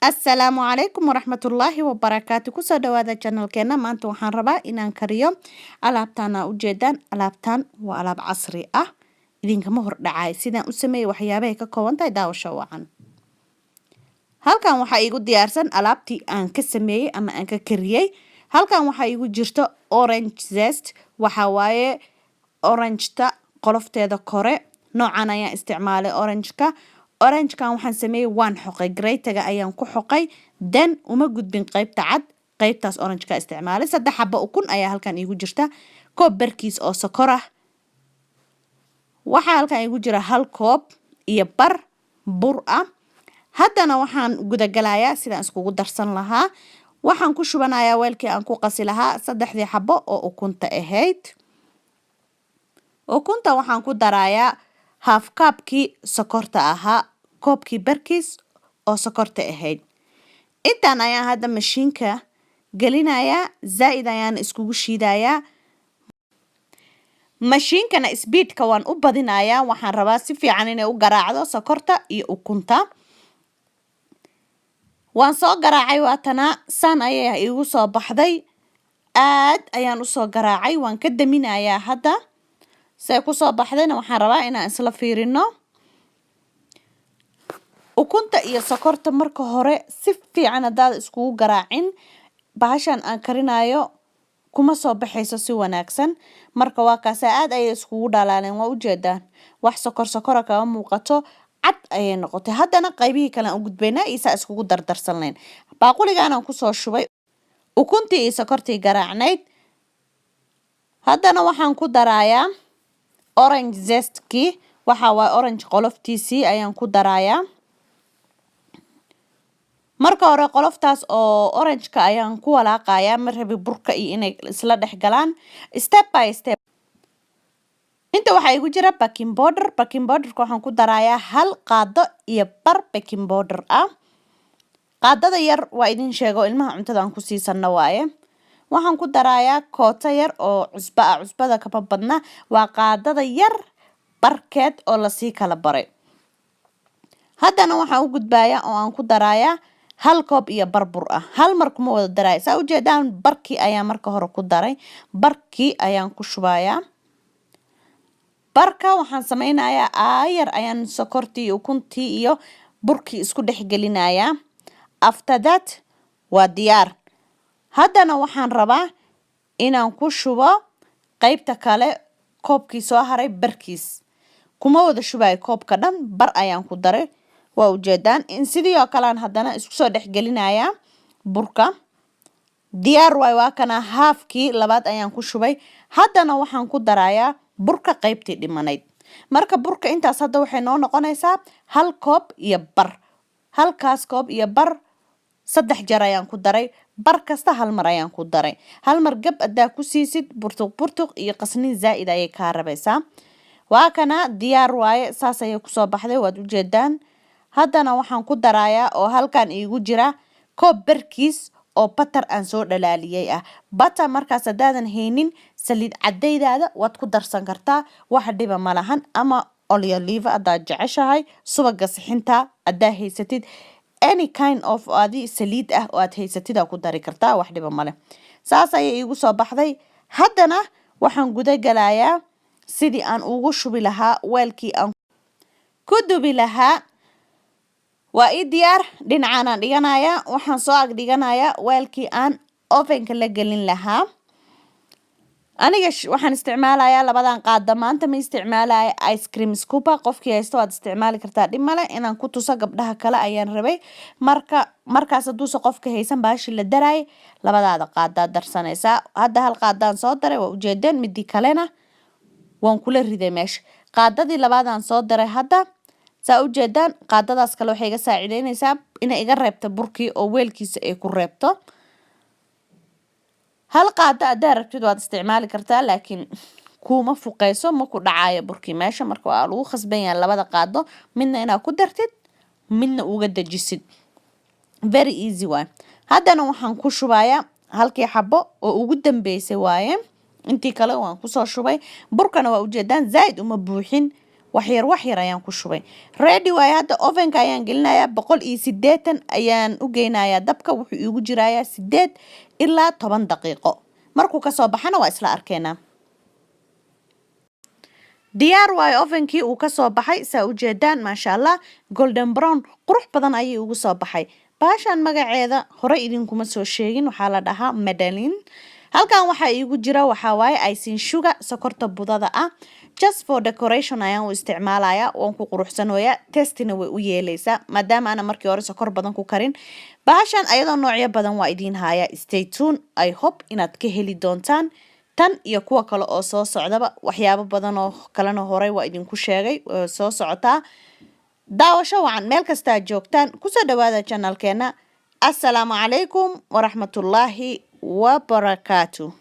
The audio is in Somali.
Asalaamu calaykum waraxmatullaahi wabarakaatu. Kusoo dhawaada channelkeena. Maanta waxaan rabaa inaan kariyo alaabtaan aa ujeedaan. Alaabtaan waa alaab casri ah. Idinkama hordhacay sidaan u sameeyey, waxyaabahay ka kooban tahay. Daawasho wacan. Halkan waxaa iigu diyaarsan alaabtii aan ka sameeyey ama aan ka kariyey. Halkan waxaa iigu jirto orange zest. Waxaa waaye orangeta qolofteeda kore. Noocan ayaan isticmaalay orangeka. Orangekan waxaan sameeyey, waan xoqay, graterga ayaan ku xoqay, then uma gudbin qeybta cad, qeybtaas orangeka isticmaalay. Saddex xabo ukun ayaa halkan iigu jirta, koob barkiis oo sokor ah. Waxaa halkan iigu jira hal koob iyo bar bur ah. Haddana waxaan gudagalayaa sidaan iskugu darsan lahaa. Waxaan ku shubanayaa weelkii aan ku qasi lahaa saddexdii xabo oo ukunta ahayd. Ukunta waxaan ku darayaa half cupkii sokorta ahaa, koobkii barkiis oo sokorta ahayd. Intaan ayaan hadda mashiinka gelinayaa, zaa-id ayaan iskugu shiidayaa. Mashiinkana speedka waan u badinayaa. Waxaan rabaa si fiican inay u garaacdo sokorta iyo ukunta. Waan soo garaacay, waatana saan ayay iigu soo baxday. Aad ayaan usoo garaacay. Waan ka daminayaa hadda. See kusoo baxdayna waxaan rabaa inaan isla fiirino. Ukunta iyo sokorta marka hore si fiican haddaad iskugu garaacin, bahashan aan karinayo kuma soo baxayso si wanaagsan. Marka waa kaasa, aad ayay iskugu dhalaaleen, waa ujeedaan. Wax sokor sokora kama muuqato, cad ayay noqotay. Haddana qaybihii kale aan u gudbaynaa iyo saa iskugu dardarsan lahayn. Baaquligaan kusoo shubay ukuntii iyo sokortii garaacnayd. Haddana waxaan ku darayaa orange zestkii. Waxa waaye orange qoloftiisii ayaan ku darayaa. Marka hore qoloftaas oo orangeka ayaan ku walaaqayaa. Ma rabi burka iyo inay isla dhex galaan. Step by step. Inta waxaa igu jira baking powder. Baking powderka waxaan ku darayaa hal qaado iyo bar baking powder ah. Qaadada yar waa idin sheego, ilmaha cuntada aan ku siisano waaye. Waxaan ku darayaa kooto yar oo cusbo ah. Cusbada kama badna, waa qaadada yar barkeed oo lasii kala baray. Haddana waxaan u gudbayaa oo aan ku darayaa hal koob iyo bar bur ah. Hal mar kuma wada daraya. Saa ujeedaan, barkii ayaan marka hore ku daray, barkii ayaan ku shubayaa. Barka waxaan sameynayaa, aayar ayaan sokortii iyo ukuntii iyo burkii isku dhex gelinayaa. After that waa diyaar. Haddana waxaan rabaa inaan ku shubo qeybta kale, koobkii soo haray barkiis. Kuma wada shubayo koobka dhan, bar ayaan ku daray, waa ujeedaan. In sidii oo kale aan haddana isku soo dhex gelinayaa burka. Diyaar waay. Waa kana, halfkii labaad ayaan ku shubay. Haddana waxaan ku darayaa burka qeybtii dhimanayd. Marka burka intaas hadda waxay noo noqonaysaa hal koob iyo bar. Halkaas koob iyo bar saddex jeer ayaan ku daray. Bar kasta hal mar ayaan ku daray. Hal mar gab haddaa ku siisid, burtuq burtuq iyo qasnin zaa'id ayay kaa rabaysaa. Waa kana, diyaar waaye. Saas ayay kusoo baxday, waad ujeedaan. Haddana waxaan ku darayaa oo halkan iigu jira koob barkiis oo butter aan soo dhalaaliyey ah. Butter markaas haddaadan haynin, saliid cadaydaada waad ku darsan kartaa, wax dhiba ma lahan. Ama olive haddaad jeceshahay, subaga sixinta haddaa haysatid, any kind of adi saliid ah oo aad haysatid aa ku dari kartaa, wax dhiba male. Saas ayay iigu soo baxday. Haddana waxaan guda galayaa sidii aan ugu shubi lahaa weelkii aan ku dubi lahaa. Waa ii diyaar. Dhinacaanaan dhiganayaa. Waxaan soo ag dhiganayaa weelkii aan ovenka la gelin lahaa. Aniga waxaan isticmaalayaa labadan qaada. Maanta ma isticmaalaya ice cream scooper. Qofkii haysto waad isticmaali kartaa, dhib male. Inaan ku tuso gabdhaha kale ayaan rabay. Marka markaas hadduuse qofka haysan baashi la daraay, labadaada qaadaad darsanaysaa. Hadda hal qaadaan soo daray, waa ujeedeen. Midii kalena waan kula riday meesha. Qaadadii labaadaan soo daray hadda, saa ujeedaan. Qaadadaas kale waxay iga saacideynaysaa inay iga reebto burkii oo weelkiisa ay ku reebto. Hal qaado haddaa rabtid waad isticmaali kartaa, laakiin kuuma fuqeyso, ma ku dhacayo burkii meesha. Marka waa lagu khasban yahay labada qaado, midna inaad ku dartid, midna uga dejisid. Very easy waay. Haddana waxaan ku shubayaa halkii xabo oo ugu dambeysay waaye. Intii kale waan kusoo shubay. Burkana waa ujeedaan, zaaid uma buuxin. Waxyar waxyar ayaan ku shubay. Ready waaye. Hadda ovenka ayaan gelinayaa, 180 ayaan u geynayaa dabka. Wuxuu iigu jirayaa 8 ilaa 10 daqiiqo. Markuu kasoo baxana waa isla arkeynaa. Diyaar waayo, ovenkii uu kasoo baxay, saa ujeedaan, maasha Allah, golden brown qurux badan ayay ugu soo baxay. Baashan magaceeda hore idinkuma soo sheegin, waxaa la dhahaa madeleine. Halkan waxaa iigu jira waxaa waaye icing sugar, sokorta budada ah. Just for decoration ayaan u isticmaalayaa, waan ku quruxsanoyaa, taste-ina way u yeeleysaa, maadaama ana markii hore sokor badan ku karin. Bahashan ayadoo noocyo badan waa idiin haya. Stay tune. I hope inaad ka heli doontaan tan iyo kuwa kale oo soo socdaba. Waxyaabo badan oo kalena horey waa idinku sheegay oo soo socotaa. Daawasho wacan meel kastaa joogtaan. Kusoo dhawaada channelkeena. Assalaamu calaykum waraxmatullaahi wabarakaatu.